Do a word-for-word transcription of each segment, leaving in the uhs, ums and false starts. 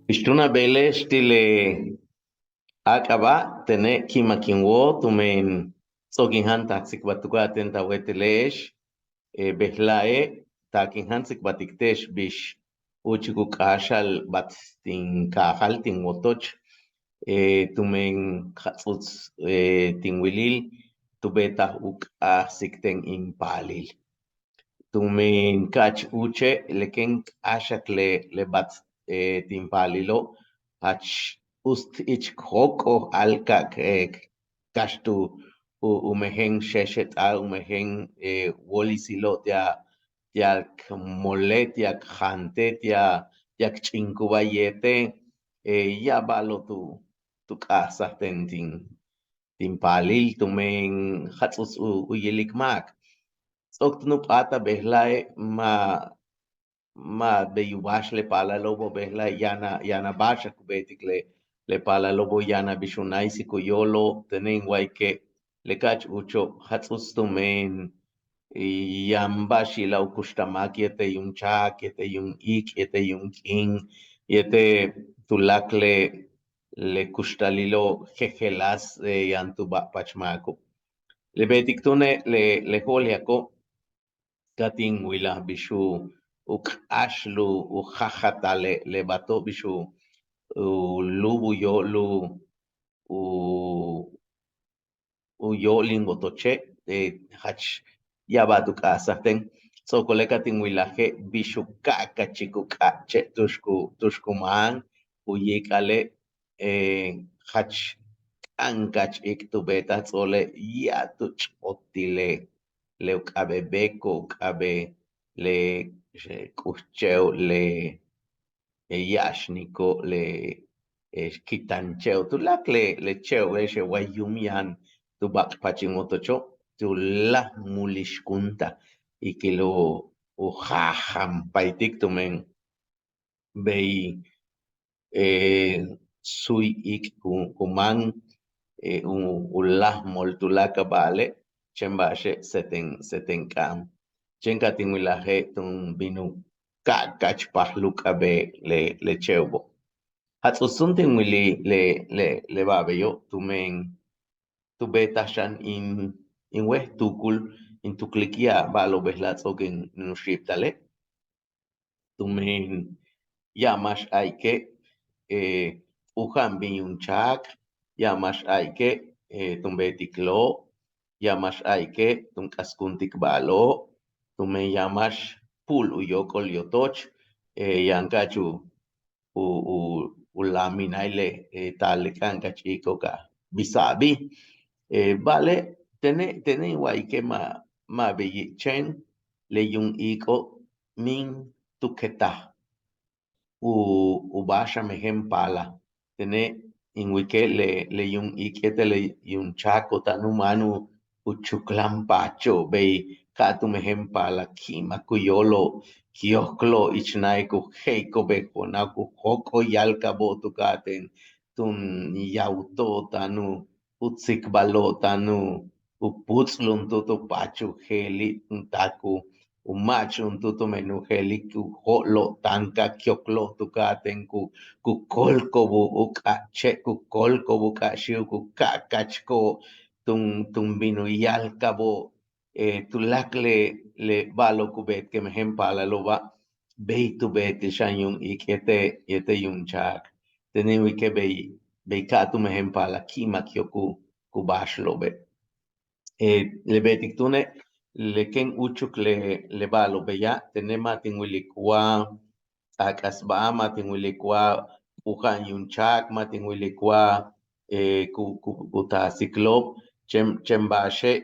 Bix túun a beele'ex ti' le áak'aba', tene' ki'imak in wóol tumen ts'o'ok in jáantaj tsikbal tuká'ten ta wéetele'ex. Bejela'e' taak in jáan tsikbaltik te'ex bix úuchuk u k'áaxalbat tin kaajal tin wotoch, tumen jats'uts tin wilil tu beetaj u k'a'ajsik ten in paalil. Tumen ka'ach úuche' le kéen k'áaxak le le bat tin paalilo', jach uts ich k jóok'ol áak'ab' kaxt u mejen xéexet'aj, u mejen wóolisilo' ti'al k mole', ti'al k jaante', ti'al k ch'inkubáa yéetel, ya'ab ba'alo'ob tu k'a'ajsaj ten tin tin paalil tumen jats'uts u yilik máak. Ts'o'ok túun u p'áatal bejela'e' ma' ma' bey u báax le paalalo'obo', bejela'e' yaan a yaan a báaxak ku beetik le le paalalo'obo', yaan a bix u náaysik u yóolo'. Tene' in wa'alike' le ka'ach úucho' jats'uts tumen yaan ba'ax i'laj u kuxtal máak yéetel yuum cháak, yéetel yuum iik, yéetel yuum k'iin, yéetel tuláakal le le kuxtalilo' jejeláas yaan tu ba'pach máako'. Le beetik túune' le le jo'olíako' ka tin wilaj bix u k'áaxal u jajatal le bato'ob bix u lúubul u yóol u u yóol in wotoche', jach ya'ab ba'al tu k'a'ajsaj ten. Ts'o'okole' ka tin wilaje' bix u ka'akachik u k'ab che' tu'ux ku tu'ux ku máan u yiik'ale', jach k'a'anka'ach iik' tu beetaj ts'o'ole' ya'ab tu ch'o'otil le le u k'a'abéet béeko', u k'a'abéet le k'uj che'o', le ya'axniko', le kitan che'o', tuláakal le le che'obe'exe' way yuum yaan tu ba'pach in wotocho', tu láaj mulixkuntaj ikil u jajampaytik tumen bey suy iik' ku ku máan u láaj mol tuláakal ba'ale', chéen ba'axe' seten seten k'a'am. Chéen ka tin wilaje' tun bin u ka'akach pajal u k'a'abéet le le che'obo'. Jats'uts túun tin wilij le le le ba'al beyo' tumen tu beetaj xan in in wéet tuukul in tuklik ya'ab ba'alo'ob bejela' ts'o'ok in u xi'ibtale'. Tumen ya'ab máax a'alike' p'uja'an bin yuum cháak, ya'ab máax a'alike' tun beetik loob, ya'ab máax a'alike' tun k'askuntik ba'alo'ob, tumen ya'ab máax pu'ul u yóok'ol yotoch, yaan ka'ach u u u u láaminal le taal le k'a'anka'ach iiko'ob ka bisa'abil. Ba'ale' tene' tene' in wa'alike' ma' ma' beyi' chéen le yuum iiko'ob míin tu ketaj u u ba'ax a mejen paalal. Tene' in wilike' le le yuum iik' yéetel le yuum cháako' táan u máan u u chuklan paacho' bey ka'aj tu mejen paalal ki'imak u yóolo' k yojklo'ob ich na'e' ku je'iko'ob bejo'onao'ob ku jóok'ol yáalkabo'ob tu ka'atéen tun yawto'ob táan u tsikbalo'ob táan u puts'luntuto' paach u je'elil tun taak u u ma'achluntuto' men u je'elik u jo'olo'ob táan ka k yojklo'ob tu ka'atéen ku ku kóolko'ob u k'ab che' ku kóolko'ob u k'ab xíiw ku ka'akachko'ob tun tun bin u yáalkabo'ob tuláakal le le ba'alo'ob ku beetike' mejen paalalo'oba' bey tu beetil xan yuum iik' yéetel yéetel yuum cháak. Tene' in wilike' bey bey ka'aj tu mejen paalal ki'imak yóok'ol ku ba'axlo'obe'. Le beetik túune' le kéen úuchuk le le ba'alo'ob beya' tene' ma' tin wilik wa t'aak'as ba'al, ma' tin wilik wa p'uja'an yuum cháak, ma' tin wilik wa ku ku taasik loob. Chéen chéen ba'axe'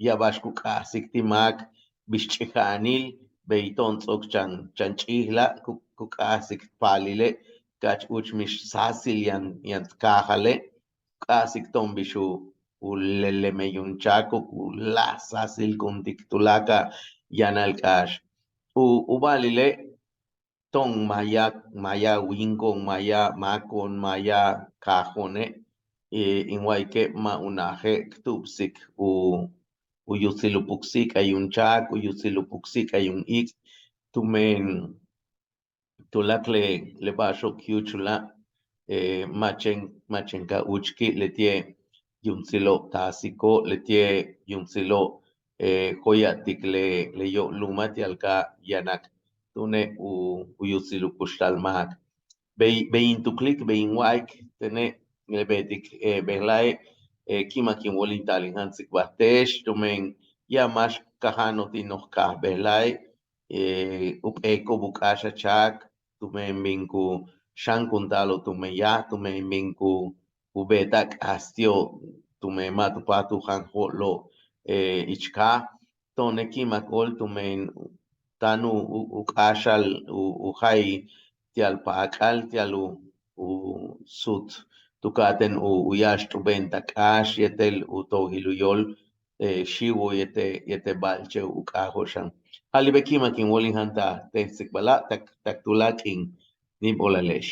ya'ab ba'ax ku k'a'ajsik ti' máak bix ch'ija'anil bey to'on ts'o'ok chan chan ch'íijlaj ku ku k'a'ajsik paalile' ka'ach úuch mix sáasil yaan yaan t kaajale' ku k'a'ajsik to'on bix u u leleme' yuum cháako' ku láaj sáasilkuntik tuláakal yanal k'áax. U u ba'alile' to'on maaya maaya wíinko'on, maaya máako'on, maaya kaajo'one', in wa'alike' ma' unaje' k tu'ubsik u u yutsil u puksi'ik'al yuum cháak, u yutsil u puksi'ik'al yuum iik', tumen tuláakal le ba'axo'ob k yúuchula' ma' chéen ma' chéen ka úuchki' leti'e' yuumtsilo'ob taasiko'ob leti'e' yuumtsilo'ob jo'ya'tik le le yo'oluma' ti'al ka yanak túune' u yuutsil u kuxtal máak. Bey bey in tuklik bey in wa'ayik tene' le beetik bejla'e' ki'imak in wóol in taal in jan tsikbal te'ex tumen ya'ab máax kaja'ano'ob tin noj kaaj bejla'e' u p'eeko'ob u k'áax a chaak tumen bin ku xankunta'alo'ob tumen yaj tumen bin ku beeta'al k'aas ti'ob tumen ma' tu páajtal u jan jo'olo'ob ich kaaj. To'one' ki'imak óol tumen táan u k'áaxal u jayil ti'al paak'al ti'al u suut tu ka'atéen u ya'axt'ube'ent a k'áax yéetel u toojil u yóol xiiwo'ob yéetel yéetel ba'alche' u k'aajo'ob xan. Ja'alibey ki'imak in wóol in jantal te' tsikbala' tak tak tuláakal k'iin níib óolale'ex.